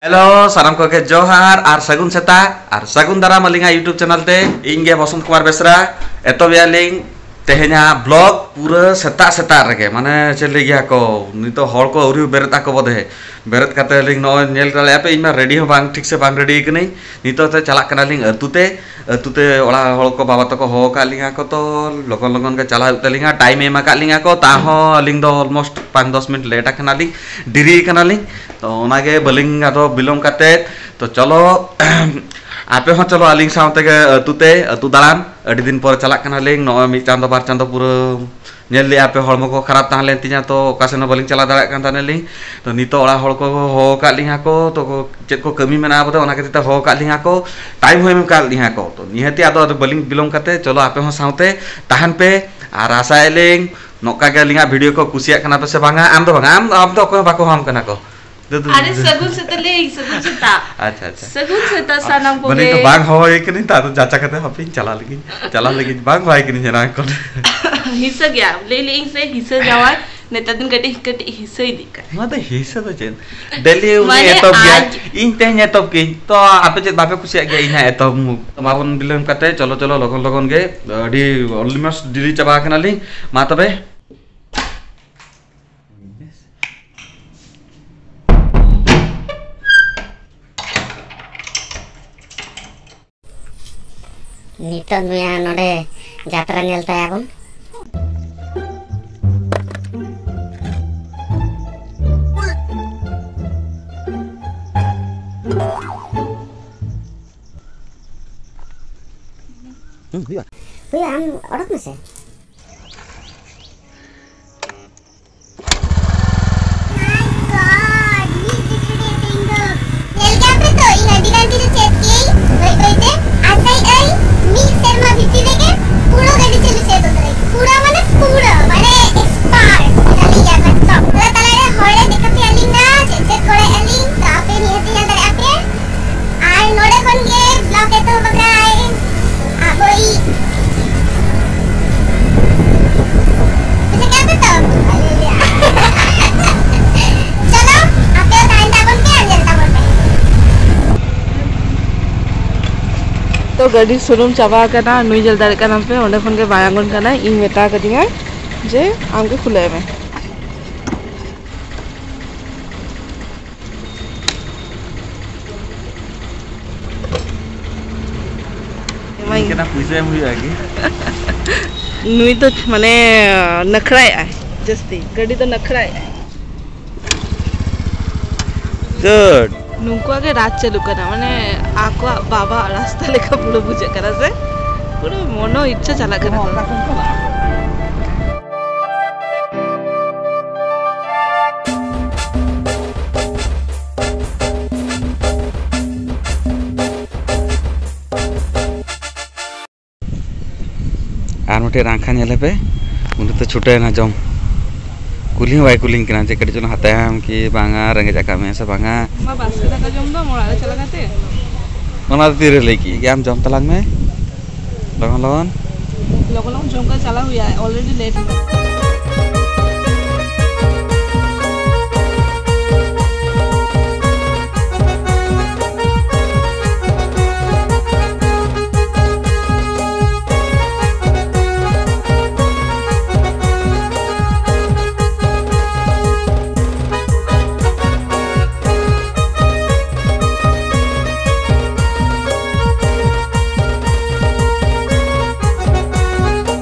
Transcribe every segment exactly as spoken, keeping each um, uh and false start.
Hello, ᱥᱟᱱᱟᱢ ᱠᱚᱜᱮ ᱡᱚᱦᱟᱨ ᱟᱨ ᱥᱟᱹᱜᱩᱱ ᱥᱮᱛᱟᱜ ᱟᱨ ᱥᱟᱹᱜᱩᱱ ᱫᱟᱨᱟᱢ ᱟᱹᱞᱤᱧᱟᱜ YouTube ᱪᱮᱱᱮᱞ ᱛᱮ᱾ ᱤᱧ ᱜᱮ ᱵᱚᱥᱚᱱᱛ ᱠᱩᱢᱟᱨ ᱵᱮᱥᱨᱟ᱾ ᱮᱛᱚᱦᱚᱵᱮᱜᱼᱟ ᱞᱤᱧ ᱛᱮᱦᱮᱧᱟᱜ ᱵᱞᱚᱜ ᱯᱩᱨᱟᱹ ᱥᱮᱛᱟᱜ ᱥᱮᱛᱟᱜ ᱨᱮᱜᱮ, ᱢᱟᱱᱮ ᱪᱮᱫ ᱞᱟᱹᱭ ᱜᱮᱭᱟ ᱠᱚ, ᱱᱤᱛᱚᱜ ᱦᱚᱲ ᱠᱚ ᱟᱹᱣᱨᱤ ᱵᱮᱨᱮᱫ ᱟᱠᱚ ᱵᱚᱫᱷᱮ᱾ ᱵᱮᱨᱮᱫ ᱠᱟᱛᱮ ᱞᱤᱧ ᱱᱚᱜᱼᱚᱭ ᱧᱮᱞ ᱫᱟᱲᱮᱭᱟᱜᱼᱟ ᱯᱮ, ᱤᱧ ᱢᱟ ᱨᱮᱰᱤ ᱦᱚᱸ ᱵᱟᱝ, ᱴᱷᱤᱠ ᱥᱮ ᱵᱟᱝ ᱨᱮᱰᱤ ᱠᱟᱹᱱᱟᱹᱧ᱾ ᱱᱤᱛᱚᱜ ᱛᱮ ᱪᱟᱞᱟᱜ ᱠᱟᱱᱟᱞᱤᱧ ᱟᱹᱛᱩ ᱛᱮ᱾ ᱟᱹᱛᱩ ᱛᱮ ᱚᱲᱟᱜ ᱦᱚᱲ ᱠᱚ, ᱵᱟᱵᱟ ᱛᱟᱠᱚ ᱦᱚᱦᱚ ᱟᱠᱟᱫ ᱞᱤᱧᱟ ᱠᱚ, ᱛᱚ ᱞᱚᱜᱚᱱ ᱞᱚᱜᱚᱱ ᱜᱮ ᱪᱟᱞᱟᱜ ᱦᱩᱭᱩᱜ ᱛᱟᱹᱞᱤᱧᱟ᱾ ᱴᱟᱭᱤᱢ ᱮ ᱮᱢ ᱟᱠᱟᱫ ᱞᱤᱧᱟ ᱠᱚ, ᱛᱟᱦᱚᱸ ᱟᱹᱞᱤᱧ ᱫᱚ ᱚᱞᱢᱳᱥᱴ ᱯᱟᱸᱪ ᱫᱚᱥ ᱢᱤᱱᱤᱴ ᱞᱮᱴ ᱟᱠᱟᱱᱟᱞᱤᱧ, ᱰᱮᱨᱤ ᱟᱠᱟᱱᱟᱞᱤᱧ᱾ ᱛᱚ ᱚᱱᱟᱜᱮ ᱵᱟᱹᱞᱤᱧ ᱟᱫᱚ ᱵᱤᱞᱚᱢ ᱠᱟᱛᱮ, ᱛᱚ ᱪᱚᱞᱚ ᱟᱯᱮ ᱦᱚᱸ ᱪᱚᱞᱚ ᱟᱹᱞᱤᱧ ᱥᱟᱶ ᱛᱮᱜᱮ ᱟᱹᱛᱩ ᱛᱮ, ᱟᱹᱛᱩ ᱫᱟᱬᱟᱱ᱾ ᱟᱹᱰᱤ ᱫᱤᱱ ᱯᱚᱨ ᱪᱟᱞᱟᱜ ᱠᱟᱱᱟᱞᱤᱧ, ᱱᱚᱜᱼᱚᱭ ᱢᱤᱫ ᱪᱟᱸᱫᱚ ᱵᱟᱨ ᱪᱟᱸᱫᱚ ᱯᱩᱨᱟᱹ ᱧᱮᱞ ᱞᱮᱜᱼᱟ ᱯᱮ, ᱦᱚᱲᱢᱚ ᱠᱚ ᱠᱷᱟᱨᱟᱯ ᱛᱟᱦᱮᱸ ᱞᱮᱱ ᱛᱤᱧᱟ, ᱛᱚ ᱚᱠᱟ ᱥᱮᱱ ᱦᱚᱸ ᱵᱟᱹᱞᱤᱧ ᱪᱟᱞᱟᱣ ᱫᱟᱲᱮᱭᱟᱜ ᱠᱟᱱ ᱛᱟᱦᱮᱱᱟᱞᱤᱧ᱾ ᱛᱚ ᱱᱤᱛᱚᱜ ᱚᱲᱟᱜ ᱦᱚᱲ ᱠᱚ ᱦᱚᱦᱚ ᱟᱠᱟᱫ ᱞᱤᱧᱟ ᱠᱚ, ᱛᱚ ᱪᱮᱫ ᱠᱚ ᱠᱟᱹᱢᱤ ᱢᱮᱱᱟᱜᱼᱟ ᱵᱚᱞᱮ, ᱚᱱᱟ ᱠᱷᱟᱹᱛᱤᱨ ᱛᱮ ᱦᱚᱦᱚ ᱟᱠᱟᱫ ᱞᱤᱧᱟ ᱠᱚ, ᱴᱟᱭᱤᱢ ᱦᱚᱸ ᱮᱢ ᱟᱠᱟᱫ ᱞᱤᱧᱟ ᱠᱚ᱾ ᱛᱚ ᱱᱤᱦᱟᱹᱛᱤ ᱟᱫᱚ, ᱟᱫᱚ ᱵᱟᱹᱞᱤᱧ ᱵᱤᱞᱚᱢ ᱠᱟᱛᱮ ᱪᱚᱞᱚ ᱟᱯᱮ ᱦᱚᱸ ᱥᱟᱶᱛᱮ ᱛᱟᱦᱮᱱ ᱯᱮ᱾ ᱟᱨ ᱟᱥᱟᱭᱮᱫ ᱞᱤᱧ ᱱᱚᱝᱠᱟ ᱜᱮ ᱟᱹᱞᱤᱧᱟᱜ ᱵᱷᱤᱰᱤᱭᱳ ᱠᱚ ᱠᱩᱥᱤᱭᱟᱜ ᱠᱟᱱᱟ ᱯᱮ ᱥᱮ ᱵᱟᱝᱟ? ᱟᱢ ᱫᱚ ᱵᱟᱝᱟ, ᱟᱢ, ᱟᱢ ᱫᱚ ᱚᱠᱚᱭ ᱦᱚᱸ ᱵᱟᱠᱚ ᱦᱚᱦᱚ ᱟᱢ ᱠᱟᱱᱟ ᱠᱚ᱾ ᱫᱩ, ᱫᱩ, ᱟᱨᱮ ᱫᱩ, ᱫᱩ, ᱥᱟᱹᱜᱩᱱ ᱫᱩ᱾ ᱥᱮᱛᱟᱜ ᱞᱟᱹᱭ, ᱥᱟᱹᱜᱩᱱ ᱥᱮᱛᱟᱜ᱾ ᱟᱪᱪᱷᱟ, ᱟᱪᱪᱷᱟ᱾ ᱥᱟᱹᱜᱩᱱ ᱥᱮᱛᱟᱜ ᱥᱟᱱᱟᱢ ᱢᱟᱱᱮ ᱠᱚᱜᱮ᱾ ᱤᱧ ᱫᱚ ᱵᱟᱝ ᱦᱚᱦᱚᱭ ᱠᱟᱹᱱᱟᱹᱧ ᱛᱚ, ᱟᱫᱚ ᱡᱟᱪᱟ ᱠᱟᱛᱮ ᱦᱟᱯᱮᱧ ᱪᱟᱞᱟᱜ ᱞᱟᱹᱜᱤᱫ, ᱪᱟᱞᱟᱜ ᱞᱟᱹᱜᱤᱫ ᱵᱟᱝ ᱦᱚᱦᱚᱭ ᱠᱟᱹᱱᱟᱹᱧ ᱮᱱᱟᱝ ᱠᱷᱚᱱ᱾ ᱦᱤᱥᱟᱹ ᱜᱮᱭᱟ, ᱞᱟᱹᱭ ᱞᱮᱜ ᱤᱧ ᱥᱮ ᱦᱤᱥᱟᱹ ᱡᱟᱶᱟᱭ, ᱱᱮᱛᱟᱨ ᱫᱤᱱ ᱠᱟᱹᱴᱤᱡ ᱠᱟᱹᱴᱤᱡ ᱦᱤᱥᱟᱹ ᱤᱫᱤᱜ ᱠᱟᱱᱟ᱾ ᱱᱚᱣᱟ ᱫᱚ ᱦᱤᱥᱟᱹ ᱫᱚ ᱪᱮᱫ? ᱰᱮᱞᱤ ᱩᱱᱤ ᱢᱟᱱᱮ ᱮᱛᱚᱦᱚᱵ ᱜᱮᱭᱟ᱾ ᱟᱡ ᱤᱧ ᱛᱮᱦᱮᱧ ᱮᱛᱚᱦᱚᱵ ᱠᱤᱧ᱾ ᱛᱚ ᱟᱯᱮ ᱪᱮᱫ ᱵᱟᱯᱮ ᱠᱩᱥᱤᱭᱟᱜ ᱜᱮᱭᱟ ᱤᱧ ᱦᱟᱸᱜ ᱮᱛᱚᱦᱚᱵ ᱢᱩ-, ᱛᱚ ᱵᱟᱵᱚᱱ ᱵᱤᱞᱚᱢ ᱠᱟᱛᱮ ᱪᱚᱞᱚ, ᱪᱚᱞᱚ ᱞᱚᱜᱚᱱ ᱞᱚᱜᱚᱱ ᱜᱮ᱾ ᱟᱹᱰᱤ almost ᱰᱮᱨᱤ ᱪᱟᱵᱟ ᱟᱠᱟᱱᱟᱞᱤᱧ᱾ ᱢᱟ ᱛᱚᱵᱮ᱾ ᱱᱤᱛᱚᱜ ᱱᱚᱭᱟ ᱱᱚᱰᱮ ᱡᱟᱛᱨᱟ ᱧᱮᱞ ᱛᱟᱭᱟᱵᱚᱱ᱾ ᱦᱩᱸ, ᱦᱩᱭᱩᱜᱼᱟ᱾ ᱦᱩᱭᱩᱜᱼᱟ, ᱟᱢ ᱚᱰᱚᱠ ᱢᱮᱥᱮ᱾ My God, ᱢᱤᱫ ᱫᱤᱱ ᱨᱮ ᱛᱮᱦᱮᱧ ᱫᱚ ᱧᱮᱞ ᱠᱮᱫ ᱯᱮ ᱛᱚ, ᱤᱧ ᱟᱹᱰᱤ ᱜᱟᱱ ᱡᱤᱱᱤᱥ ᱪᱮᱫ ᱠᱮᱫᱟᱹᱧ ᱵᱟᱹᱭ ᱵᱟᱹᱭ ᱛᱮ᱾ ᱟᱥᱟᱭ ᱟᱹᱧ ᱢᱤᱫ ᱥᱮᱨᱢᱟ ᱵᱷᱤᱛᱤᱨ ᱨᱮᱜᱮ ᱯᱩᱨᱟᱹ ᱜᱟᱹᱰᱤ ᱪᱟᱹᱞᱩ ᱪᱮᱫ ᱩᱛᱟᱹᱨᱟᱹᱧ᱾ ᱯᱩᱨᱟᱹ ᱢᱟᱱᱮ ᱯᱩᱨᱟᱹ, ᱢᱟᱱᱮ expert ᱪᱟᱹᱞᱩᱭᱟ ᱮᱠᱫᱚᱢ᱾ ᱛᱟᱞᱟ ᱛᱟᱞᱟ ᱨᱮ ᱦᱚᱲ ᱮ ᱫᱮᱠᱷᱟ ᱯᱮᱭᱟ ᱞᱤᱧ ᱱᱟ, ᱪᱮᱫ ᱪᱮᱫ ᱠᱚᱨᱮ ᱟᱹᱞᱤᱧ, ᱛᱚ ᱟᱯᱮ ᱱᱤᱦᱟᱹᱛ ᱧᱮᱞ ᱫᱟᱲᱮᱭᱟᱜᱼᱟ ᱯᱮ᱾ ᱟᱨ ᱱᱚᱰᱮ ᱠᱷᱚᱱ ᱜᱮ vlog ᱮᱛᱚᱦᱚᱵ ᱟᱠᱟᱫ ᱟᱵᱚᱭᱤᱡ ᱜᱟᱹᱰᱤ ᱥᱩᱱᱩᱢ ᱪᱟᱵᱟ ᱟᱠᱟᱱᱟ, ᱱᱩᱭ ᱧᱮᱞ ᱫᱟᱲᱮᱭᱟᱜ ᱠᱟᱱᱟ ᱯᱮ, ᱚᱸᱰᱮ ᱠᱷᱚᱱ ᱜᱮ ᱵᱟᱭ ᱟᱬᱜᱚᱱ ᱠᱟᱱᱟᱭ᱾ ᱤᱧ ᱢᱮᱛᱟ ᱠᱟᱫᱤᱧᱟ ᱡᱮ ᱟᱢ ᱜᱮ ᱠᱷᱩᱞᱟᱹᱣ ᱢᱮ᱾ ᱤᱧ ᱠᱟᱱᱟ, ᱯᱩᱭᱥᱟᱹ ᱮᱢ ᱦᱩᱭᱩᱜᱼᱟ ᱠᱤ? ᱱᱩᱭ ᱫᱚ ᱢᱟᱱᱮ ᱱᱟᱠᱷᱲᱟᱭᱮᱜᱼᱟᱭ ᱡᱟᱹᱥᱛᱤ, ᱜᱟᱹᱰᱤ ᱫᱚ ᱱᱟᱠᱷᱲᱟᱭᱮᱜᱼᱟᱭ᱾ ᱪᱟᱹᱴ᱾ ᱱᱩᱠᱩᱣᱟᱜ ᱜᱮ ᱨᱟᱡᱽ ᱪᱟᱹᱞᱩᱜ ᱠᱟᱱᱟ, ᱢᱟᱱᱮ ᱟᱠᱚᱣᱟᱜ ᱵᱟᱵᱟ ᱨᱟᱥᱛᱟ ᱞᱮᱠᱟ ᱯᱩᱨᱟᱹ ᱵᱩᱡᱷᱟᱹᱜ ᱠᱟᱱᱟ ᱥᱮ, ᱯᱩᱨᱟᱹ ᱢᱚᱱᱳ ᱤᱪᱪᱷᱟ ᱪᱟᱞᱟᱜ ᱠᱟᱱᱟ ᱠᱚ᱾ ᱟᱨ ᱢᱤᱫᱴᱮᱡ ᱨᱟᱝᱠᱷᱟ ᱧᱮᱞᱮ ᱯᱮ, ᱩᱱᱤ ᱫᱚ ᱪᱷᱩᱴᱟᱹᱣ ᱮᱱᱟ ᱡᱚᱢ᱾ ᱠᱩᱞᱤ ᱦᱚᱸ ᱵᱟᱭ ᱠᱩᱞᱤᱧ ᱠᱟᱱᱟ ᱡᱮ ᱠᱟᱹᱴᱤᱡ ᱪᱩᱞᱩᱝ ᱦᱟᱛᱟᱭᱟᱢ ᱠᱤ ᱵᱟᱝᱟ, ᱨᱮᱸᱜᱮᱡ ᱟᱠᱟᱫ ᱢᱮᱭᱟ ᱥᱮ ᱵᱟᱝᱟ᱾ ᱢᱟ ᱵᱟᱥᱠᱮ ᱫᱟᱠᱟ ᱡᱚᱢ ᱫᱚ ᱚᱲᱟᱜ ᱨᱮ ᱪᱟᱞᱟᱣ ᱠᱟᱛᱮ᱾ ᱚᱱᱟ ᱫᱚ ᱛᱤᱨᱮ ᱞᱟᱹᱭ ᱠᱮᱫ ᱜᱮ, ᱟᱢ ᱡᱚᱢ ᱛᱟᱞᱟᱝ ᱢᱮ ᱞᱚᱜᱚᱱ ᱞᱚᱜᱚᱱ᱾ ᱞᱚᱜᱚᱱ ᱞᱚᱜᱚᱱ ᱡᱚᱢ ᱠᱟᱛᱮ ᱪᱟᱞᱟᱣ ᱦᱩᱭᱩᱜᱼᱟ, already late ᱮᱱᱟ᱾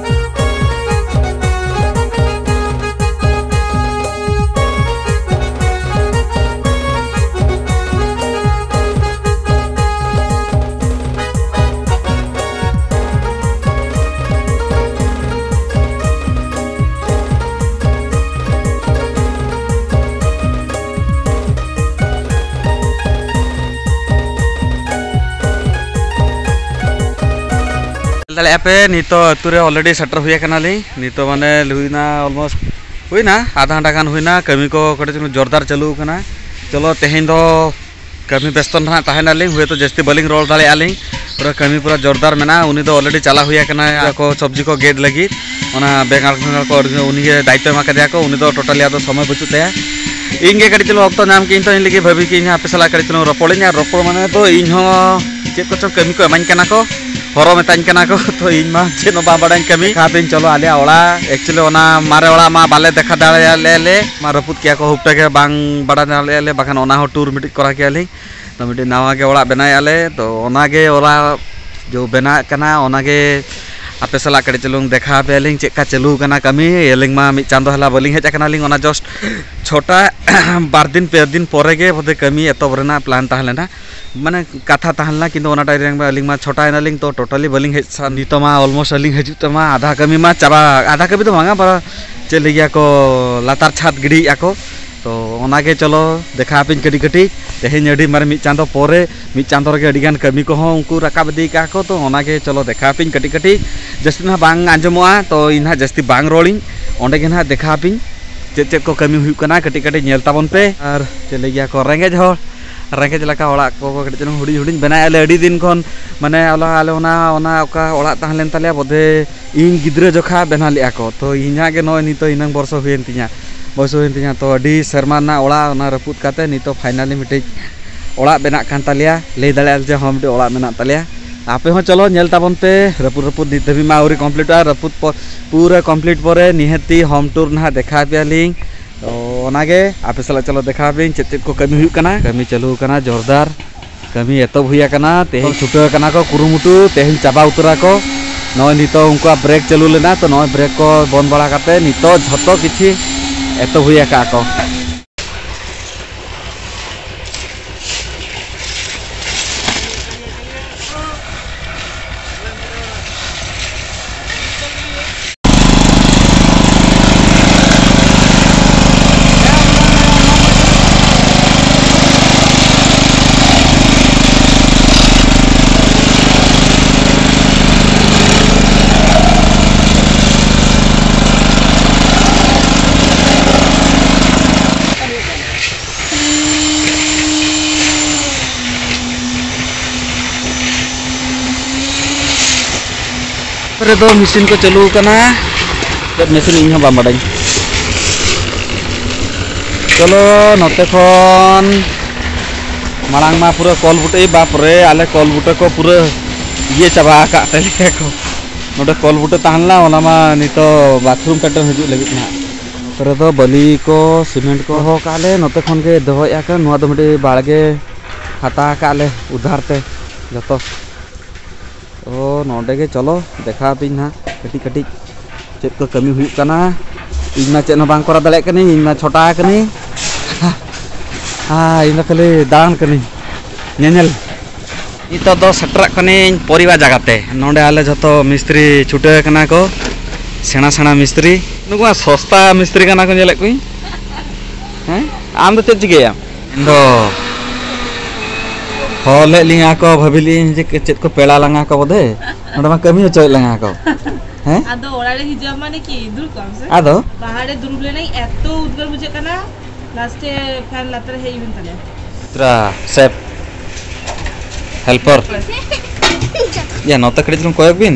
ᱧᱮᱞ ᱫᱟᱲᱮᱭᱟᱜᱼᱟ ᱯᱮ, ᱱᱤᱛᱚᱜ ᱟᱹᱛᱩ ᱨᱮ already ᱥᱮᱴᱮᱨ ᱦᱩᱭ ᱟᱠᱟᱱᱟᱞᱤᱧ᱾ ᱱᱤᱛᱚᱜ ᱢᱟᱱᱮ ᱦᱩᱭᱱᱟ almost, ᱦᱩᱭᱱᱟ ᱟᱫᱷᱟ ᱜᱷᱚᱱᱴᱟ ᱜᱟᱱ ᱦᱩᱭᱱᱟ᱾ ᱠᱟᱹᱢᱤ ᱠᱚ ᱠᱟᱹᱴᱤᱡ ᱪᱩᱞᱩᱝ ᱡᱳᱨᱫᱟᱨ ᱪᱟᱹᱞᱩ ᱟᱠᱟᱱᱟ᱾ ᱪᱚᱞᱚ, ᱛᱮᱦᱮᱧ ᱫᱚ ᱠᱟᱹᱢᱤ ᱵᱮᱥᱛᱚ ᱱᱟᱦᱟᱜ ᱛᱟᱦᱮᱱᱟᱞᱤᱧ, ᱦᱚᱭᱛᱳ ᱡᱟᱹᱥᱛᱤ ᱵᱟᱹᱞᱤᱧ ᱨᱚᱲ ᱫᱟᱲᱮᱭᱟᱜᱼᱟ ᱞᱤᱧ᱾ ᱯᱩᱨᱟᱹ ᱠᱟᱹᱢᱤ ᱯᱩᱨᱟᱹ ᱡᱳᱨᱫᱟᱨ ᱢᱮᱱᱟᱜᱼᱟ᱾ ᱩᱱᱤ ᱫᱚ already ᱪᱟᱞᱟᱣ ᱦᱩᱭ ᱟᱠᱟᱱᱟ, ᱟᱠᱚ ᱥᱚᱵᱽᱡᱤ ᱠᱚ ᱜᱮᱫ ᱞᱟᱹᱜᱤᱫ᱾ ᱚᱱᱟ ᱵᱮᱸᱜᱟᱲ ᱯᱷᱮᱸᱜᱟᱲ ᱠᱚ ᱩᱱᱤ ᱜᱮ ᱫᱟᱭᱤᱛᱛᱚ ᱮᱢᱟ ᱠᱟᱫᱮᱭᱟ ᱠᱚ, ᱩᱱᱤ ᱫᱚ totally ᱟᱫᱚ ᱥᱚᱢᱚᱭ ᱵᱟᱹᱪᱩᱜ ᱛᱟᱭᱟ᱾ ᱤᱧ ᱜᱮ ᱠᱟᱹᱴᱤᱡ ᱪᱩᱞᱩᱝ ᱚᱠᱛᱚ ᱧᱟᱢ ᱠᱮᱫ ᱤᱧ ᱛᱚ, ᱤᱧ ᱞᱟᱹᱜᱤᱫ ᱵᱷᱟᱹᱵᱤ ᱠᱮᱫ ᱤᱧ ᱦᱟᱸᱜ ᱟᱯᱮ ᱥᱟᱞᱟᱜ ᱠᱟᱹᱴᱤᱡ ᱪᱩᱞᱩᱝ ᱨᱚᱯᱚᱲᱤᱧ᱾ ᱟᱨ ᱨᱚᱯᱚᱲ ᱢᱟᱱᱮ ᱫᱚ ᱤᱧ ᱦᱚᱸ ᱪᱮᱫ ᱠᱚᱪᱚᱝ ᱠᱟᱹᱢᱤ ᱠᱚ ᱮᱢᱟᱹᱧ ᱠᱟᱱᱟ ᱠᱚ, ᱦᱚᱨᱚ ᱢᱮᱛᱟᱹᱧ ᱠᱟᱱᱟ ᱠᱚ, ᱛᱚ ᱤᱧ ᱢᱟ ᱪᱮᱫ ᱦᱚᱸ ᱵᱟᱝ ᱵᱟᱲᱟᱭᱟᱹᱧ ᱠᱟᱹᱢᱤ᱾ ᱫᱮᱠᱷᱟᱣ ᱟᱯᱮᱧ ᱪᱚᱞᱚ ᱟᱞᱮᱭᱟᱜ ᱚᱲᱟᱜ᱾ Actually ᱚᱱᱟ ᱢᱟᱨᱮ ᱚᱲᱟᱜ ᱢᱟ ᱵᱟᱞᱮ ᱫᱮᱠᱷᱟ ᱫᱟᱲᱮᱭᱟᱜ ᱞᱮ, ᱞᱮ ᱢᱟ ᱨᱟᱹᱯᱩᱫ ᱠᱮᱭᱟ ᱠᱚ, ᱦᱩᱯᱴᱟ ᱜᱮ ᱵᱟᱝ ᱵᱟᱲᱟᱭ ᱫᱟᱲᱮᱭᱟᱜ ᱞᱮ, ᱵᱟᱠᱷᱟᱱ ᱚᱱᱟ ᱦᱚᱸ tour ᱢᱤᱫᱴᱤᱡ ᱠᱚᱨᱟᱣ ᱠᱮᱭᱟ ᱞᱤᱧ᱾ ᱛᱚ ᱢᱤᱫᱴᱤᱡ ᱱᱟᱣᱟ ᱜᱮ ᱚᱲᱟᱜ ᱵᱮᱱᱟᱣᱮᱫᱼᱟ ᱞᱮ, ᱛᱚ ᱚᱱᱟᱜᱮ ᱚᱲᱟᱜ ᱡᱚ ᱵᱮᱱᱟᱜ ᱠᱟᱱᱟ, ᱚᱱᱟᱜᱮ ᱟᱯᱮ ᱥᱟᱞᱟᱜ ᱠᱟᱹᱴᱤᱡ ᱪᱩᱞᱩᱝ ᱫᱮᱠᱷᱟᱣ ᱟᱯᱮᱭᱟᱞᱤᱧ ᱪᱮᱫ ᱞᱮᱠᱟ ᱪᱟᱹᱞᱩ ᱠᱟᱱᱟ ᱠᱟᱹᱢᱤ᱾ ᱟᱹᱞᱤᱧ ᱢᱟ ᱢᱤᱫ ᱪᱟᱸᱫᱚ ᱦᱚᱞᱟ ᱵᱟᱹᱞᱤᱧ ᱦᱮᱡ ᱟᱠᱟᱱᱟᱞᱤᱧ, ᱚᱱᱟ just ᱪᱷᱚᱴᱟ ᱵᱟᱨ ᱫᱤᱱ ᱯᱮ ᱫᱤᱱ ᱯᱚᱨᱮ ᱜᱮ ᱵᱚᱫᱷᱚᱭ ᱠᱟᱹᱢᱤ ᱮᱛᱚᱦᱚᱵ ᱨᱮᱱᱟᱜ plan ᱛᱟᱦᱮᱸ ᱞᱮᱱᱟ, ᱢᱟᱱᱮ ᱠᱟᱛᱷᱟ ᱛᱟᱦᱮᱸ ᱞᱮᱱᱟ, ᱠᱤᱱᱛᱩ ᱚᱱᱟ time ᱨᱮ ᱟᱹᱞᱤᱧ ᱢᱟ ᱪᱷᱚᱴᱟᱭᱮᱱᱟᱞᱤᱧ, ᱛᱚ totally ᱵᱟᱹᱞᱤᱧ ᱦᱮᱡ ᱥᱟ-, ᱱᱤᱛᱚᱜ ᱢᱟ almost ᱟᱹᱞᱤᱧ ᱦᱤᱡᱩᱜ ᱛᱮᱢᱟ ᱟᱫᱷᱟ ᱠᱟᱹᱢᱤ ᱢᱟ ᱪᱟᱵᱟ, ᱟᱫᱷᱟ ᱠᱟᱹᱢᱤ ᱫᱚ ᱵᱟᱝᱟ, ᱵᱟ-, ᱪᱮᱫ ᱞᱟᱹᱭ ᱜᱮᱭᱟ ᱠᱚ, ᱞᱟᱛᱟᱨ ᱪᱷᱟᱫᱽ ᱜᱤᱰᱤᱭᱮᱫᱼᱟ ᱠᱚ᱾ ᱛᱚ ᱚᱱᱟᱜᱮ ᱪᱚᱞᱚ ᱫᱮᱠᱷᱟᱣ ᱟᱯᱮᱧ ᱠᱟᱹᱴᱤᱡ ᱠᱟᱹᱴᱤᱡ᱾ ᱛᱮᱦᱮᱧ ᱟᱹᱰᱤ ᱢᱟᱨᱮ ᱢᱤᱫ ᱪᱟᱸᱫᱚ ᱯᱚᱨᱮ, ᱢᱤᱫ ᱪᱟᱸᱫᱚ ᱨᱮᱜᱮ ᱟᱹᱰᱤ ᱜᱟᱱ ᱠᱟᱹᱢᱤ ᱠᱚᱦᱚᱸ ᱩᱱᱠᱩ ᱨᱟᱠᱟᱵ ᱤᱫᱤ ᱠᱟᱜᱼᱟ ᱠᱚ᱾ ᱛᱚ ᱚᱱᱟᱜᱮ ᱪᱚᱞᱚ ᱫᱮᱠᱷᱟᱣ ᱟᱯᱮᱧ ᱠᱟᱹᱴᱤᱡ ᱠᱟᱹᱴᱤᱡ, ᱡᱟᱹᱥᱛᱤ ᱱᱟᱦᱟᱜ ᱵᱟᱝ ᱟᱸᱡᱚᱢᱚᱜᱼᱟ, ᱛᱚ ᱤᱧ ᱱᱟᱦᱟᱜ ᱡᱟᱹᱥᱛᱤ ᱵᱟᱝ ᱨᱚᱲᱤᱧ, ᱚᱸᱰᱮ ᱜᱮ ᱱᱟᱦᱟᱜ ᱫᱮᱠᱷᱟᱣ ᱟᱯᱮᱧ ᱪᱮᱫ ᱪᱮᱫ ᱠᱚ ᱠᱟᱹᱢᱤ ᱦᱩᱭᱩᱜ ᱠᱟᱱᱟ, ᱠᱟᱹᱴᱤᱡ ᱠᱟᱹᱴᱤᱡ ᱧᱮᱞ ᱛᱟᱵᱚᱱ ᱯᱮ᱾ ᱟᱨ ᱪᱮᱫ ᱞᱟᱹᱭ ᱜᱮᱭᱟ ᱠᱚ, ᱨᱮᱸᱜᱮᱡ ᱦᱚᱲ, ᱨᱮᱸᱜᱮᱡ ᱞᱮᱠᱟ ᱚᱲᱟᱜ ᱠᱚ ᱠᱟᱹᱴᱤᱡ ᱪᱩᱞᱩᱝ ᱦᱩᱰᱤᱧ ᱦᱩᱰᱤᱧ ᱵᱮᱱᱟᱣᱮᱫᱼᱟ ᱞᱮ ᱟᱹᱰᱤ ᱫᱤᱱ ᱠᱷᱚᱱ, ᱢᱟᱱᱮ ᱟᱞᱮ, ᱟᱞᱮ ᱚᱱᱟ, ᱚᱱᱟ ᱚᱠᱟ ᱚᱲᱟᱜ ᱛᱟᱦᱮᱸ ᱞᱮᱱ ᱛᱟᱞᱮᱭᱟ ᱵᱚᱫᱷᱮ ᱤᱧ ᱜᱤᱫᱽᱨᱟᱹ ᱡᱚᱠᱷᱟ ᱵᱮᱱᱟᱣ ᱞᱮᱫᱼᱟ ᱠᱚ, ᱛᱚ ᱤᱧᱟᱹᱜ ᱜᱮ ᱱᱚᱜᱼᱚᱭ ᱱᱤᱛᱚᱜ ᱤᱱᱟᱹᱝ ᱵᱚᱨᱥᱚ ᱦᱩᱭᱮᱱ ᱛᱤᱧᱟ, ᱵᱚᱭᱚᱥ ᱦᱩᱭᱮᱱ ᱛᱤᱧᱟ, ᱛᱚ ᱟᱹᱰᱤ ᱥᱮᱨᱢᱟ ᱨᱮᱱᱟᱜ ᱚᱲᱟᱜ ᱚᱱᱟ ᱨᱟᱹᱯᱩᱫ ᱠᱟᱛᱮ ᱱᱤᱛᱚᱜ finally ᱢᱤᱫᱴᱤᱡ ᱚᱲᱟᱜ ᱵᱮᱱᱟᱜ ᱠᱟᱱ ᱛᱟᱞᱮᱭᱟ, ᱞᱟᱹᱭ ᱫᱟᱲᱮᱭᱟᱜᱼᱟ ᱡᱮ ᱦᱚᱸ ᱢᱤᱫᱴᱤᱡ ᱚᱲᱟᱜ ᱢᱮᱱᱟᱜ ᱛᱟᱞᱮᱭᱟ᱾ ᱟᱯᱮ ᱦᱚᱸ ᱪᱚᱞᱚ ᱧᱮᱞ ᱛᱟᱵᱚᱱ ᱯᱮ, ᱨᱟᱹᱯᱩᱫ ᱨᱟᱹᱯᱩᱫ ᱱᱤᱛ ᱫᱷᱟᱹᱵᱤᱡ ᱢᱟ ᱟᱹᱣᱨᱤ completeᱚᱜᱼᱟ, ᱨᱟᱹᱯᱩᱫ ᱯᱚ-, ᱯᱩᱨᱟᱹ complete ᱯᱚᱨᱮ ᱱᱤᱦᱟᱹᱛᱤ home tour ᱱᱟᱦᱟᱜ ᱫᱮᱠᱷᱟᱣ ᱟᱯᱮᱭᱟᱞᱤᱧ᱾ ᱛᱚ ᱚᱱᱟᱜᱮ ᱟᱯᱮ ᱥᱟᱞᱟᱜ ᱪᱚᱞᱚ ᱫᱮᱠᱷᱟᱣ ᱟᱯᱮᱭᱟᱹᱧ ᱪᱮᱫ ᱪᱮᱫ ᱠᱚ ᱠᱟᱹᱢᱤ ᱦᱩᱭᱩᱜ ᱠᱟᱱᱟ᱾ ᱠᱟᱹᱢᱤ ᱪᱟᱹᱞᱩ ᱟᱠᱟᱱᱟ ᱡᱳᱨᱫᱟᱨ, ᱠᱟᱹᱢᱤ ᱮᱛᱚᱦᱚᱵ ᱦᱩᱭ ᱟᱠᱟᱱᱟ, ᱛᱮᱦᱮᱧ ᱪᱷᱩᱴᱟᱹᱣ ᱟᱠᱟᱱᱟ ᱠᱚ ᱠᱩᱨᱩᱢᱩᱴᱩ, ᱛᱮᱦᱮᱧ ᱪᱟᱵᱟ ᱩᱛᱟᱹᱨᱟ ᱠᱚ᱾ ᱱᱚᱜᱼᱚᱭ ᱱᱤᱛᱚᱜ ᱩᱱᱠᱩᱣᱟᱜ break ᱪᱟᱹᱞᱩ ᱞᱮᱱᱟ, ᱛᱚ ᱱᱚᱜᱼᱚᱭ break ᱠᱚ ᱵᱚᱱᱫ ᱵᱟᱲᱟ ᱠᱟᱛᱮ ᱱᱤᱛᱚᱜ ᱡᱷᱚᱛᱚ ᱠᱤᱪᱷᱤ ᱮᱛᱚᱦᱚᱵ ᱦᱩᱭ ᱟᱠᱟᱫ ᱠᱚ᱾ ᱨᱮᱫᱚ machine ᱠᱚ ᱪᱟᱹᱞᱩ ᱟᱠᱟᱱᱟ᱾ ᱪᱮᱫ machine ᱤᱧ ᱦᱚᱸ ᱵᱟᱝ ᱵᱟᱰᱟᱭᱟᱹᱧ᱾ ᱪᱚᱞᱚ, ᱱᱚᱛᱮ ᱠᱷᱚᱱ ᱢᱟᱲᱟᱝ ᱢᱟ ᱯᱩᱨᱟᱹ ᱠᱚᱞ ᱵᱩᱴᱟᱹ, ᱮᱭ ᱵᱟᱯ ᱨᱮ, ᱟᱞᱮ ᱠᱚᱞ ᱵᱩᱴᱟᱹ ᱠᱚ ᱯᱩᱨᱟᱹ ᱤᱭᱟᱹ ᱪᱟᱵᱟ ᱟᱠᱟᱫ ᱛᱟᱞᱮᱭᱟ ᱠᱚ᱾ ᱱᱚᱰᱮ ᱠᱚᱞ ᱵᱩᱴᱟᱹ ᱛᱟᱦᱮᱸ ᱞᱮᱱᱟ, ᱚᱱᱟ ᱢᱟ ᱱᱤᱛᱚᱜ ᱵᱟᱛᱷᱨᱩᱢ ᱯᱮᱴᱮᱱ ᱦᱤᱡᱩᱜ ᱞᱟᱹᱜᱤᱫ ᱱᱟᱦᱟᱜ᱾ ᱱᱚᱛᱮ ᱨᱮᱫᱚ ᱵᱟᱹᱞᱤ ᱠᱚ, ᱥᱤᱢᱮᱱᱴ ᱠᱚ ᱫᱚᱦᱚ ᱠᱟᱜᱼᱟ ᱞᱮ, ᱱᱚᱛᱮ ᱠᱷᱚᱱ ᱜᱮ ᱫᱚᱦᱚᱭᱮᱫᱼᱟ ᱠᱚ᱾ ᱱᱚᱣᱟ ᱫᱚ ᱢᱤᱫᱴᱤᱡ ᱵᱟᱲᱜᱮ ᱦᱟᱛᱟᱣ ᱟᱠᱟᱫ ᱞᱮ ᱩᱫᱷᱟᱨ ᱛᱮ ᱡᱚᱛᱚ᱾ ᱛᱚ ᱱᱚᱰᱮ ᱜᱮ ᱪᱚᱞᱚ ᱫᱮᱠᱷᱟᱣ ᱟᱯᱮᱧ ᱱᱟᱦᱟᱜ ᱠᱟᱹᱴᱤᱡ ᱠᱟᱹᱴᱤᱡ ᱪᱮᱫ ᱠᱚ ᱠᱟᱹᱢᱤ ᱦᱩᱭᱩᱜ ᱠᱟᱱᱟ᱾ ᱤᱧ ᱢᱟ ᱪᱮᱫ ᱦᱚᱸ ᱵᱟᱝ ᱠᱚᱨᱟᱣ ᱫᱟᱲᱮᱭᱟᱜ ᱠᱟᱹᱱᱟᱹᱧ, ᱤᱧ ᱢᱟ ᱪᱷᱚᱴᱟ ᱟᱠᱟᱱᱟᱹᱧ᱾ ᱦᱮᱸ, ᱤᱧ ᱫᱚ ᱠᱷᱟᱹᱞᱤ ᱫᱟᱬᱟᱱ ᱠᱟᱹᱱᱟᱹᱧ, ᱧᱮᱧᱮᱞ᱾ ᱱᱤᱛᱚᱜ ᱫᱚ ᱥᱮᱴᱮᱨᱚᱜ ᱠᱟᱹᱱᱟᱹᱧ ᱯᱚᱨᱤᱵᱟ ᱡᱟᱭᱜᱟ ᱛᱮ᱾ ᱱᱚᱰᱮ ᱟᱞᱮ ᱡᱷᱚᱛᱚ ᱢᱤᱥᱛᱨᱤ ᱪᱷᱩᱴᱟᱹᱣ ᱠᱟᱱᱟ ᱠᱚ, ᱥᱮᱬᱟ ᱥᱮᱬᱟ ᱢᱤᱥᱛᱨᱤ᱾ ᱱᱩᱠᱩ ᱢᱟ ᱥᱚᱥᱛᱟ ᱢᱤᱥᱛᱨᱤ ᱠᱟᱱᱟ ᱠᱚ, ᱧᱮᱞᱮᱫ ᱠᱚᱣᱟᱧ᱾ ᱦᱮᱸ, ᱟᱢ ᱫᱚ ᱪᱮᱫ ᱪᱤᱠᱟᱹᱭᱟᱢ? ᱤᱧ ᱫᱚ ᱦᱚᱲ ᱞᱮᱫ ᱞᱤᱧᱟ ᱠᱚ, ᱵᱷᱟᱹᱵᱤ ᱞᱤᱧ ᱡᱮ ᱪᱮᱫ ᱠᱚ ᱯᱮᱲᱟ ᱞᱟᱝᱟ ᱠᱚ ᱵᱚᱫᱮ, ᱱᱚᱰᱮ ᱢᱟ ᱠᱟᱹᱢᱤ ᱦᱚᱪᱚᱭᱮᱫ ᱞᱟᱝᱟ ᱠᱚ᱾ ᱦᱮᱸ? ᱟᱫᱚ ᱚᱲᱟᱜ ᱨᱮ ᱦᱤᱡᱩᱜ ᱟᱢ ᱢᱟᱱᱮ ᱠᱤ ᱫᱩᱲᱩᱵ ᱠᱚᱜ ᱟᱢ ᱥᱮ? ᱟᱫᱚ? ᱵᱟᱦᱟᱨ ᱨᱮ ᱫᱩᱲᱩᱵ ᱞᱮᱱᱟᱧ, ᱮᱛᱚ ᱩᱫᱽᱜᱟᱹᱨ ᱵᱩᱡᱷᱟᱹᱜ ᱠᱟᱱᱟ, ᱞᱟᱥᱴᱮ ᱯᱷᱮᱱ ᱞᱟᱛᱟᱨ ᱨᱮ ᱦᱮᱡ ᱦᱩᱭᱮᱱ ᱛᱟᱞᱮᱭᱟ᱾ ᱛᱨᱟ ᱥᱮᱯ ᱦᱮᱞᱯᱟᱨ᱾ ᱭᱟ, ᱱᱚᱛᱮ ᱠᱟᱹᱴᱤᱡ ᱪᱩᱞᱩᱝ ᱠᱚᱭᱚᱜ ᱵᱤᱱ᱾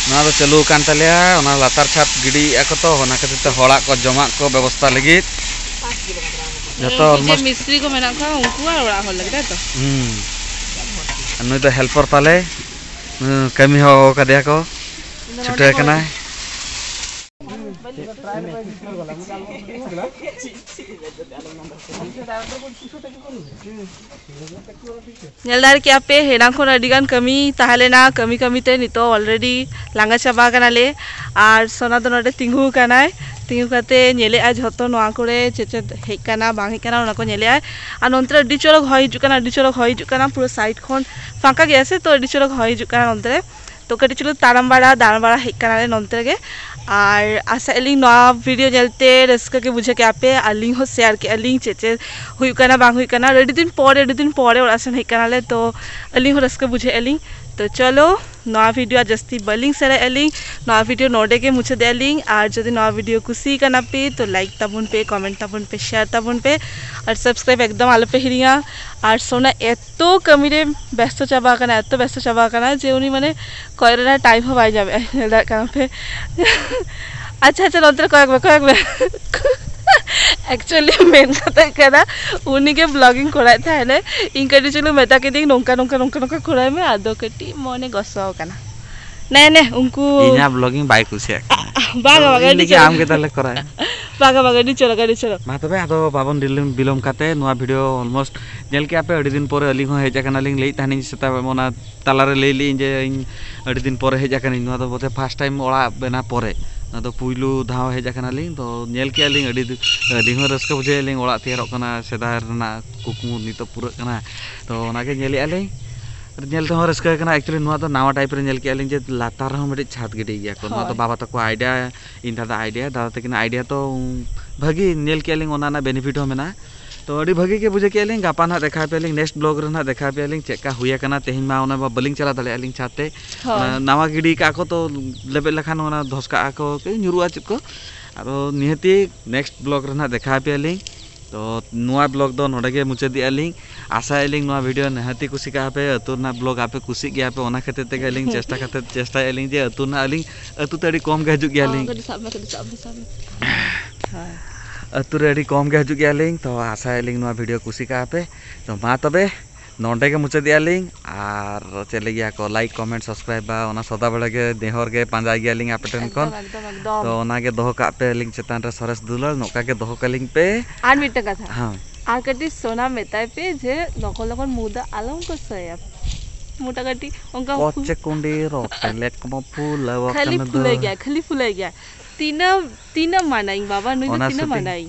ᱱᱚᱣᱟ ᱫᱚ ᱪᱟᱹᱞᱩ ᱟᱠᱟᱱ ᱛᱟᱞᱮᱭᱟ, ᱚᱱᱟ ᱞᱟᱛᱟᱨ ᱪᱷᱟᱫᱽ ᱜᱤᱰᱤᱭᱮᱫᱼᱟ ᱠᱚ ᱛᱚ, ᱚᱱᱟ ᱠᱷᱟᱹᱛᱤᱨ ᱛᱮ ᱦᱚᱲᱟᱜ ᱠᱚ ᱡᱚᱢᱟᱜ ᱠᱚ ᱵᱮᱵᱚᱥᱛᱷᱟ ᱞᱟᱹᱜᱤᱫ ᱡᱚᱛᱚ ᱩᱱᱠᱩ ᱡᱮ almost ᱢᱤᱥᱛᱨᱤ ᱠᱚ ᱢᱮᱱᱟᱜ ᱠᱚᱣᱟ, ᱩᱱᱠᱩ ᱟᱨ ᱚᱲᱟᱜ ᱦᱚᱲ ᱞᱟᱹᱜᱤᱫ, ᱛᱟᱭ ᱛᱚ? ᱦᱩᱸ᱾ ᱟᱨ ᱱᱩᱭ ᱫᱚ ᱦᱮᱞᱯᱟᱨ ᱛᱟᱞᱮ, ᱱᱩᱭ ᱠᱟᱹᱢᱤ ᱦᱚᱦᱚ ᱠᱟᱫᱮᱭᱟ ᱠᱚ, ᱤᱧ ᱫᱚ ᱱᱚᱰᱮ ᱪᱷᱩᱴᱟᱹᱣ ᱠᱚ ᱠᱟᱱᱟᱭ᱾ ᱧᱮᱞ ᱫᱟᱲᱮ ᱠᱮᱜᱼᱟ ᱯᱮ, ᱮᱱᱟᱝ ᱠᱷᱚᱱ ᱟᱹᱰᱤ ᱜᱟᱱ ᱠᱟᱹᱢᱤ ᱛᱟᱦᱮᱸ ᱞᱮᱱᱟ, ᱠᱟᱹᱢᱤ ᱠᱟᱹᱢᱤ ᱛᱮ ᱱᱤᱛᱚᱜ already ᱞᱟᱸᱜᱟ ᱪᱟᱵᱟ ᱠᱟᱱᱟᱞᱮ᱾ ᱟᱨ ᱥᱳᱱᱟ ᱫᱚ ᱱᱚᱰᱮ ᱛᱤᱸᱜᱩ ᱟᱠᱟᱱᱟᱭ, ᱛᱤᱸᱜᱩ ᱠᱟᱛᱮ ᱧᱮᱞᱮᱜᱼᱟᱭ ᱡᱷᱚᱛᱚ ᱱᱚᱣᱟ ᱠᱚᱨᱮ ᱪᱮᱫ ᱪᱮᱫ ᱦᱮᱡ ᱠᱟᱱᱟ ᱵᱟᱝ ᱦᱮᱡ ᱠᱟᱱᱟ ᱚᱱᱟ ᱠᱚ ᱧᱮᱞᱮᱜᱼᱟᱭ᱾ ᱟᱨ ᱱᱚᱱᱛᱮ ᱨᱮ ᱟᱹᱰᱤ ᱪᱚᱨᱚᱠ ᱦᱚᱭ ᱦᱤᱡᱩᱜ ᱠᱟᱱᱟ, ᱟᱹᱰᱤ ᱪᱚᱨᱚᱠ ᱦᱚᱭ ᱦᱤᱡᱩᱜ ᱠᱟᱱᱟ, ᱯᱩᱨᱟᱹ side ᱠᱷᱚᱱ ᱯᱷᱟᱸᱠᱟ ᱜᱮᱭᱟ ᱥᱮ, ᱛᱚ ᱟᱹᱰᱤ ᱪᱚᱨᱚᱠ ᱦᱚᱭ ᱦᱤᱡᱩᱜ ᱠᱟᱱᱟ ᱱᱚᱱᱛᱮ ᱨᱮ᱾ ᱛᱚ ᱠᱟᱹᱴᱤᱡ ᱪᱩᱞᱩᱝ ᱛᱟᱲᱟᱢ ᱵᱟᱲᱟ, ᱫᱟᱬᱟ ᱵᱟᱲᱟ ᱦᱮᱡ ᱠᱟᱱᱟᱞᱮ ᱱᱚᱱᱛᱮ ᱨᱮᱜᱮ᱾ ᱟᱨ ᱟᱥᱟᱭᱮᱫ ᱞᱤᱧ ᱱᱚᱣᱟ video ᱧᱮᱞᱛᱮ ᱨᱟᱹᱥᱠᱟᱹ ᱜᱮ ᱵᱩᱡᱷᱟᱹᱣ ᱠᱮᱜᱼᱟ ᱯᱮ, ᱟᱹᱞᱤᱧ ᱦᱚᱸ share ᱠᱮᱜᱼᱟ ᱞᱤᱧ ᱪᱮᱫ ᱪᱮᱫ ᱦᱩᱭᱩᱜ ᱠᱟᱱᱟ ᱵᱟᱝ ᱦᱩᱭᱩᱜ ᱠᱟᱱᱟ᱾ ᱟᱹᱰᱤ ᱫᱤᱱ ᱯᱚᱨᱮ, ᱟᱹᱰᱤ ᱫᱤᱱ ᱯᱚᱨᱮ ᱚᱲᱟᱜ ᱥᱮᱱ ᱦᱮᱡ ᱠᱟᱱᱟᱞᱮ, ᱛᱚ ᱟᱹᱞᱤᱧ ᱦᱚᱸ ᱨᱟᱹᱥᱠᱟᱹ ᱵᱩᱡᱷᱟᱹᱣᱮᱫᱼᱟ ᱞᱤᱧ᱾ ᱛᱚ ᱪᱚᱞᱚ ᱱᱚᱣᱟ ᱵᱷᱤᱰᱤᱭᱳ ᱟᱨ ᱡᱟᱹᱥᱛᱤ ᱵᱟᱹᱞᱤᱧ ᱥᱮᱬᱟᱭᱮᱫᱼᱟ ᱞᱤᱧ᱾ ᱱᱚᱣᱟ ᱵᱷᱤᱰᱤᱭᱳ ᱱᱚᱰᱮ ᱜᱮ ᱢᱩᱪᱟᱹᱫᱮᱜᱼᱟ ᱞᱤᱧ᱾ ᱟᱨ ᱡᱩᱫᱤ ᱱᱚᱣᱟ ᱵᱷᱤᱰᱤᱭᱳ ᱠᱩᱥᱤ ᱠᱟᱱᱟ ᱯᱮ, ᱛᱚ ᱞᱟᱭᱤᱠ ᱛᱟᱵᱚᱱ ᱯᱮ, ᱠᱚᱢᱮᱱᱴ ᱛᱟᱵᱚᱱ ᱯᱮ, ᱥᱮᱭᱟᱨ ᱛᱟᱵᱚᱱ ᱯᱮ, ᱟᱨ ᱥᱟᱵᱥᱠᱨᱟᱭᱤᱵ ᱮᱠᱫᱚᱢ ᱟᱞᱚᱯᱮ ᱦᱤᱲᱤᱧᱟ᱾ ᱟᱨ ᱥᱳᱱᱟ ᱮᱛᱚ ᱠᱟᱹᱢᱤᱨᱮ ᱵᱮᱥᱛᱚ ᱪᱟᱵᱟ ᱟᱠᱟᱱᱟ, ᱮᱛᱚ ᱵᱮᱥᱛᱚ ᱪᱟᱵᱟ ᱟᱠᱟᱱᱟ ᱡᱮ ᱩᱱᱤ ᱢᱟᱱᱮ ᱠᱚᱭᱚᱜ ᱨᱮᱱᱟᱜ ᱴᱟᱭᱤᱢ ᱦᱚᱸ ᱵᱟᱭ ᱧᱟᱢᱮᱫᱼᱟ᱾ ᱧᱮᱞ ᱫᱟᱲᱮᱭᱟᱜ ᱠᱟᱱᱟ ᱯᱮ? ᱟᱪᱪᱷᱟ, ᱟᱪᱪᱷᱟ, ᱱᱚᱛᱮ ᱨᱮ ᱠᱚᱭᱚᱜ ᱢᱮ, ᱠᱚᱭᱚᱜ ᱢᱮ᱾ ᱮᱠᱪᱩᱭᱮᱞᱤ ᱢᱮᱱ ᱠᱟᱛᱷᱟ ᱠᱟᱱᱟ, ᱩᱱᱤᱜᱮ ᱵᱞᱚᱜᱤᱝ ᱠᱚᱨᱟᱣᱮᱫ ᱛᱟᱦᱮᱱᱟᱭ᱾ ᱤᱧ ᱠᱟᱹᱴᱤᱡ ᱪᱩᱞᱩᱝ ᱢᱮᱛᱟ ᱠᱮᱫᱤᱧ, ᱱᱚᱝᱠᱟ ᱱᱚᱝᱠᱟ ᱱᱚᱝᱠᱟ ᱱᱚᱝᱠᱟ ᱠᱚᱨᱟᱣ ᱢᱮ, ᱟᱫᱚ ᱠᱟᱹᱴᱤᱡ ᱢᱚᱱᱮ ᱜᱚᱥᱚ ᱟᱠᱟᱱᱟ᱾ ᱱᱮ ᱱᱮ ᱩᱱᱠᱩ ᱤᱧᱟᱹᱜ ᱵᱞᱚᱜᱤᱝ ᱵᱟᱭ ᱠᱩᱥᱤᱭᱟᱜ ᱠᱟᱱᱟ᱾ ᱵᱟᱝᱟ, ᱛᱚ ᱵᱟᱝᱟ, ᱤᱧ ᱟᱹᱰᱤ ᱞᱟᱹᱜᱤᱫ ᱪᱚᱨᱚᱠ᱾ ᱟᱢ ᱜᱮ ᱛᱟᱦᱞᱮ ᱠᱚᱨᱟᱣ ᱢᱮ᱾ ᱵᱟᱝᱟ, ᱵᱟᱝᱟ, ᱟᱹᱰᱤ ᱪᱚᱨᱚᱠ, ᱟᱹᱰᱤ ᱪᱚᱨᱚᱠ᱾ ᱢᱟ ᱛᱚᱵᱮ, ᱟᱫᱚ ᱵᱟᱵᱚᱱ ᱵᱤᱞᱚᱢ, ᱵᱤᱞᱚᱢ ᱠᱟᱛᱮ ᱱᱚᱣᱟ ᱵᱷᱤᱰᱤᱭᱳ ᱚᱞᱢᱳᱥᱴ ᱧᱮᱞ ᱠᱮᱜᱼᱟ ᱯᱮ᱾ ᱟᱹᱰᱤ ᱫᱤᱱ ᱯᱚᱨᱮ ᱟᱹᱞᱤᱧ ᱦᱚᱸ ᱦᱮᱡ ᱟᱠᱟᱱᱟᱞᱤᱧ, ᱞᱟᱹᱭᱮᱫ ᱛᱟᱦᱮᱱᱤᱧ ᱥᱮᱛᱟᱜ ᱚᱱᱟ ᱛᱟᱞᱟᱨᱮ ᱞᱟᱹᱭ ᱞᱮᱫᱟᱹᱧ ᱡᱮ ᱤᱧ ᱟᱹᱰᱤ ᱫᱤᱱ ᱯᱚᱨᱮ ᱦᱮᱡ ᱟᱠᱟᱱᱟᱹᱧ᱾ ᱱᱚᱣᱟ ᱫᱚ ᱵᱚᱞᱛᱮ ᱯᱷᱟᱥᱴ ᱴᱟᱭᱤᱢ ᱚᱲᱟᱜ ᱵᱮᱱᱟᱣ ᱯᱚᱨᱮ, ᱱᱚᱣᱟ ᱫᱚ ᱯᱩᱭᱞᱩ ᱫᱷᱟᱣ ᱦᱮᱡ ᱟᱠᱟᱱᱟᱞᱤᱧ᱾ ᱛᱚ ᱧᱮᱞ ᱠᱮᱜᱼᱟ ᱞᱤᱧ, ᱟᱹᱰᱤ ᱫᱤ-, ᱟᱹᱞᱤᱧ ᱦᱚᱸ ᱨᱟᱹᱥᱠᱟᱹ ᱵᱩᱡᱷᱟᱹᱣᱮᱫ ᱞᱤᱧ, ᱚᱲᱟᱜ ᱛᱮᱭᱟᱨᱚᱜ ᱠᱟᱱᱟ, ᱥᱮᱫᱟᱭ ᱨᱮᱱᱟᱜ ᱠᱩᱠᱢᱩ ᱱᱤᱛᱚᱜ ᱯᱩᱨᱟᱹᱜ ᱠᱟᱱᱟ᱾ ᱛᱚ ᱚᱱᱟᱜᱮ ᱧᱮᱞᱮᱜᱼᱟ ᱞᱤᱧ, ᱧᱮᱞ ᱛᱮᱦᱚᱸ ᱨᱟᱹᱥᱠᱟᱹ ᱠᱟᱱᱟ᱾ ᱮᱠᱪᱩᱭᱮᱞᱤ ᱱᱚᱣᱟ ᱫᱚ ᱱᱟᱣᱟ ᱴᱟᱭᱤᱯ ᱨᱮ ᱧᱮᱞ ᱠᱮᱜᱼᱟ ᱞᱤᱧ ᱡᱮ ᱞᱟᱛᱟᱨ ᱨᱮᱦᱚᱸ ᱢᱤᱫᱴᱤᱡ ᱪᱷᱟᱫᱽ ᱜᱤᱰᱤ ᱜᱮᱭᱟ ᱠᱚ᱾ ᱱᱚᱣᱟ ᱫᱚ ᱦᱳᱭ᱾ ᱵᱟᱵᱟ ᱛᱟᱠᱚ ᱟᱭᱰᱤᱭᱟ, ᱤᱧ ᱫᱟᱫᱟ ᱟᱭᱰᱤᱭᱟ, ᱫᱟᱫᱟ ᱛᱟᱹᱠᱤᱱᱟᱜ ᱟᱭᱰᱤᱭᱟ᱾ ᱛᱚ ᱵᱷᱟᱹᱜᱤ ᱧᱮᱞ ᱠᱮᱜᱼᱟ ᱞᱤᱧ, ᱚᱱᱟ ᱨᱮᱱᱟᱜ ᱵᱮᱱᱤᱯᱷᱤᱴ ᱦᱚᱸ ᱢᱮᱱᱟᱜᱼᱟ᱾ ᱛᱚ ᱟᱹᱰᱤ ᱵᱷᱟᱹᱜᱤ ᱜᱮ ᱵᱩᱡᱷᱟᱹᱣ ᱠᱮᱜᱼᱟ ᱞᱤᱧ᱾ ᱜᱟᱯᱟ ᱱᱟᱦᱟᱜ ᱫᱮᱠᱷᱟᱣ ᱟᱯᱮᱭᱟᱞᱤᱧ, ᱱᱮᱠᱥᱴ ᱵᱞᱚᱜ ᱨᱮ ᱱᱟᱦᱟᱜ ᱫᱮᱠᱷᱟᱣ ᱟᱯᱮᱭᱟᱞᱤᱧ ᱪᱮᱫ ᱞᱮᱠᱟ ᱦᱩᱭ ᱟᱠᱟᱱᱟ᱾ ᱛᱮᱦᱮᱧ ᱢᱟ ᱚᱱᱟ ᱢᱟ ᱵᱟᱹᱞᱤᱧ ᱪᱟᱞᱟᱣ ᱫᱟᱲᱮᱭᱟᱜᱼᱟ ᱞᱤᱧ ᱪᱷᱟᱫᱽ ᱛᱮ᱾ ᱦᱳᱭ᱾ ᱚᱱᱟ ᱱᱟᱣᱟ ᱜᱤᱰᱤ ᱠᱟᱜᱼᱟ ᱠᱚ, ᱛᱚ ᱞᱮᱵᱮᱫ ᱞᱮᱠᱷᱟᱱ ᱚᱱᱟ ᱫᱷᱚᱥᱠᱟᱜᱼᱟ ᱠᱚ, ᱠᱟᱹᱡ ᱧᱩᱨᱩᱜᱼᱟ ᱪᱮᱫ ᱠᱚ᱾ ᱟᱫᱚ ᱱᱤᱦᱟᱹᱛᱤ ᱱᱮᱠᱥᱴ ᱵᱞᱚᱜ ᱨᱮ ᱱᱟᱦᱟᱜ ᱫᱮᱠᱷᱟᱣ ᱟᱯᱮᱭᱟᱞᱤᱧ᱾ ᱛᱚ ᱱᱚᱣᱟ ᱵᱞᱚᱜ ᱫᱚ ᱱᱚᱰᱮ ᱜᱮ ᱢᱩᱪᱟᱹᱫᱮᱜᱼᱟ ᱞᱤᱧ᱾ ᱟᱥᱟᱭᱮᱫᱼᱟ ᱞᱤᱧ ᱱᱚᱣᱟ ᱵᱷᱤᱰᱤᱭᱳ ᱱᱤᱦᱟᱹᱛᱤ ᱠᱩᱥᱤ ᱠᱟᱜᱼᱟ ᱯᱮ᱾ ᱟᱹᱛᱩ ᱨᱮᱱᱟᱜ ᱵᱞᱚᱜ ᱟᱯᱮ ᱠᱩᱥᱤᱜ ᱜᱮᱭᱟ ᱯᱮ, ᱚᱱᱟ ᱠᱷᱟᱹᱛᱤᱨ ᱛᱮᱜᱮ ᱟᱹᱞᱤᱧ ᱪᱮᱥᱴᱟ ᱠᱟᱛᱮ, ᱪᱮᱥᱴᱟᱭᱮᱫᱼᱟ ᱞᱤᱧ ᱡᱮ ᱟᱹᱛᱩ ᱨᱮᱱᱟᱜ ᱟᱹᱞᱤᱧ ᱟᱹᱛᱩ ᱛᱮ ᱟᱹᱰᱤ ᱠᱚᱢ ᱜᱮ ᱦᱤᱡᱩᱜ ᱜᱮᱭᱟᱞᱤᱧ᱾ ᱠᱟᱹᱴᱤᱡ ᱥᱟᱵ ᱢᱮ, ᱠᱟᱹᱴᱤᱡ ᱥᱟᱵ ᱢᱮ, ᱥᱟᱵ ᱢᱮ᱾ ᱦᱳᱭ᱾ ᱟᱹᱛᱩ ᱨᱮ ᱟᱹᱰᱤ ᱠᱚᱢ ᱜᱮ ᱦᱤᱡᱩᱜ ᱜᱮᱭᱟᱞᱤᱧ᱾ ᱛᱚ ᱟᱥᱟᱭᱟᱞᱤᱧ ᱱᱚᱣᱟ ᱵᱷᱤᱰᱤᱭᱳ ᱠᱩᱥᱤ ᱠᱟᱜᱼᱟ ᱯᱮ᱾ ᱛᱚ ᱢᱟ ᱛᱚᱵᱮ ᱱᱚᱰᱮ ᱜᱮ ᱢᱩᱪᱟᱹᱫᱮᱜᱼᱟ ᱞᱤᱧ᱾ ᱟᱨ ᱪᱮᱫ ᱞᱟᱹᱜᱤᱫ ᱠᱚ ᱞᱟᱭᱤᱠ, ᱠᱚᱢᱮᱱᱴ, ᱥᱟᱵᱥᱠᱨᱟᱭᱤᱵ ᱵᱟ, ᱚᱱᱟ ᱥᱚᱫᱟ ᱵᱮᱲᱟ ᱜᱮ ᱱᱮᱦᱚᱨ ᱜᱮ ᱯᱟᱸᱡᱟᱭ ᱜᱮᱭᱟᱞᱤᱧ ᱟᱯᱮ ᱴᱷᱮᱱ ᱠᱷᱚᱱ᱾ ᱮᱠᱫᱚᱢ, ᱮᱠᱫᱚᱢ, ᱮᱠᱫᱚᱢ᱾ ᱛᱚ ᱚᱱᱟ ᱜᱮ ᱫᱚᱦᱚ ᱠᱟᱜ ᱯᱮ ᱟᱹᱞᱤᱧ ᱪᱮᱛᱟᱱ ᱨᱮ ᱥᱚᱨᱮᱥ ᱫᱩᱞᱟᱹᱲ, ᱱᱚᱝᱠᱟ ᱜᱮ ᱫᱚᱦᱚ ᱠᱟᱹᱞᱤᱧ ᱯᱮ᱾ ᱟᱨ ᱢᱤᱫᱴᱟᱝ ᱠᱟᱛᱷᱟ, ᱦᱮᱸ᱾ ᱟᱨ ᱠᱟᱹᱴᱤᱡ ᱥᱳᱱᱟ ᱢᱮᱛᱟᱭ ᱯᱮ ᱡᱮ ᱞᱚᱜᱚᱱ ᱞᱚᱜᱚᱱ ᱢᱩ ᱫᱟᱜ ᱟᱞᱚᱢ ᱠᱚᱥᱚᱭᱟ᱾ ᱢᱚᱴᱟ ᱠᱟᱹᱴᱤᱡ ᱚᱱᱠᱟ ᱯᱷᱩ-, ᱚᱪᱮ ᱠᱩᱸᱰᱤ ᱨᱚᱴᱮ ᱞᱮᱠᱢᱟ ᱯᱷᱩᱞᱟᱹᱣ ᱠᱷᱟᱹᱞᱤ ᱟᱠᱟᱱ ᱯᱷᱩᱞᱟᱹᱭ ᱫᱚ᱾ ᱜᱮᱭᱟ, ᱠᱷᱟᱹᱞᱤ ᱯᱷᱩᱞᱟᱹᱭ ᱜᱮᱭᱟ᱾ ᱛᱤᱱᱟᱹᱜ, ᱛᱤᱱᱟᱹᱜ ᱢᱟᱱᱟᱧ ᱵᱟᱵᱟ, ᱱᱩᱭ ᱫᱚ ᱚᱱᱟ ᱛᱤᱱᱟᱹᱜ ᱥᱩᱴᱤᱝ ᱢᱟᱱᱟᱧ?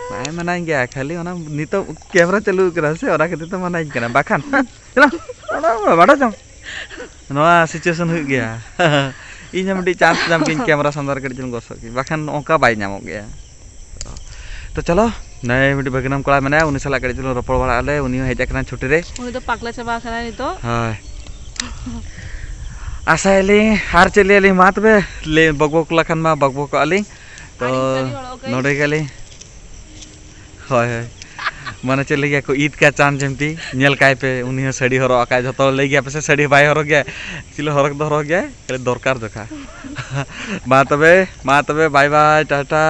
ᱵᱟᱭ ᱢᱟᱱᱟᱧ ᱜᱮᱭᱟ, ᱠᱷᱟᱹᱞᱤ ᱚᱱᱟ ᱱᱤᱛᱚᱜ ᱠᱮᱢᱨᱟ ᱪᱟᱹᱞᱩ ᱠᱟᱱᱟ ᱥᱮ, ᱚᱱᱟ ᱠᱷᱟᱹᱛᱤᱨ ᱛᱮ ᱢᱟᱱᱟᱧ ᱠᱟᱱᱟ, ᱵᱟᱠᱷᱟᱱ ᱪᱟᱞᱟᱜ ᱚᱱᱟ ᱵᱟᱰᱟ ᱪᱚᱝ᱾ ᱱᱚᱣᱟ ᱥᱤᱪᱩᱭᱮᱥᱚᱱ ᱦᱩᱭᱩᱜ ᱜᱮᱭᱟ᱾ ᱤᱧ ᱦᱚᱸ ᱢᱤᱫᱴᱤᱡ ᱪᱟᱱᱥ ᱧᱟᱢ ᱠᱮᱫᱟᱹᱧ, ᱠᱮᱢᱨᱟ ᱥᱟᱢᱱᱟ ᱨᱮ ᱠᱟᱹᱴᱤᱡ ᱪᱩᱞᱩᱝ ᱜᱚᱥᱚᱜ ᱜᱮ, ᱵᱟᱠᱷᱟᱱ ᱱᱚᱝᱠᱟ ᱵᱟᱭ ᱧᱟᱢᱚᱜ ᱜᱮᱭᱟ᱾ ᱛᱚ ᱪᱚᱞᱚ, ᱱᱚᱜᱼᱚᱭ ᱢᱤᱫᱴᱤᱡ ᱵᱷᱟᱹᱜᱤ ᱱᱟᱢ ᱠᱚᱲᱟ ᱢᱮᱱᱟᱭᱟ, ᱩᱱᱤ ᱥᱟᱞᱟᱜ ᱠᱟᱹᱴᱤᱡ ᱪᱩᱞᱩᱝ ᱨᱚᱯᱚᱲ ᱵᱟᱲᱟᱜ ᱟᱞᱮ, ᱩᱱᱤ ᱦᱚᱸ ᱦᱮᱡ ᱟᱠᱟᱱᱟ ᱪᱷᱩᱴᱤ ᱨᱮ᱾ ᱩᱱᱤ ᱫᱚ ᱯᱟᱜᱽᱞᱟ ᱪᱟᱵᱟ ᱟᱠᱟᱱᱟᱭ ᱱᱤᱛᱚᱜ᱾ ᱦᱳᱭ᱾ ᱟᱥᱟᱭᱟᱞᱤᱧ ᱟᱨ ᱪᱮᱫ ᱞᱟᱹᱭᱟᱞᱤᱧ, ᱢᱟ ᱛᱚᱵᱮ ᱞᱟᱹᱭ ᱵᱚᱠᱵᱚᱠ ᱞᱮᱠᱷᱟᱱ ᱢᱟ ᱵᱚᱠᱵᱚᱠᱚᱜ ᱟᱹᱞᱤᱧ᱾ ᱛᱚ ᱟᱹᱞᱤᱧ ᱥᱟᱹᱨᱤ ᱦᱚᱲ, ᱚᱠᱚᱭ? ᱱᱚᱰᱮ ᱜᱮᱞᱤᱧ, ᱦᱳᱭ, ᱦᱳᱭ᱾ ᱢᱟᱱᱮ ᱪᱮᱫ ᱞᱟᱹᱭ ᱜᱮᱭᱟ ᱠᱚ, ᱤᱫ ᱠᱟ ᱪᱟᱸᱫ ᱡᱮᱢᱛᱤ, ᱧᱮᱞ ᱠᱟᱭ ᱯᱮ, ᱩᱱᱤ ᱦᱚᱸ ᱥᱟᱹᱲᱤ ᱦᱚᱨᱚᱜ ᱟᱠᱟᱫ᱾ ᱡᱷᱚᱛᱚ ᱞᱟᱹᱭ ᱜᱮᱭᱟ ᱯᱮ ᱥᱮ ᱥᱟᱹᱲᱤ ᱵᱟᱭ ᱦᱚᱨᱚᱜ ᱜᱮᱭᱟ᱾ ᱪᱮᱫ ᱦᱚᱨᱚᱜ ᱫᱚ ᱦᱚᱨᱚᱜ ᱜᱮᱭᱟᱭ, ᱠᱷᱟᱹᱞᱤ ᱫᱚᱨᱠᱟᱨ ᱡᱚᱠᱷᱟ᱾ ᱢᱟ ᱛᱚᱵᱮ, ᱢᱟ ᱛᱚᱵᱮ, ᱵᱟᱭ ᱵᱟᱭ, ᱴᱟᱴᱟ᱾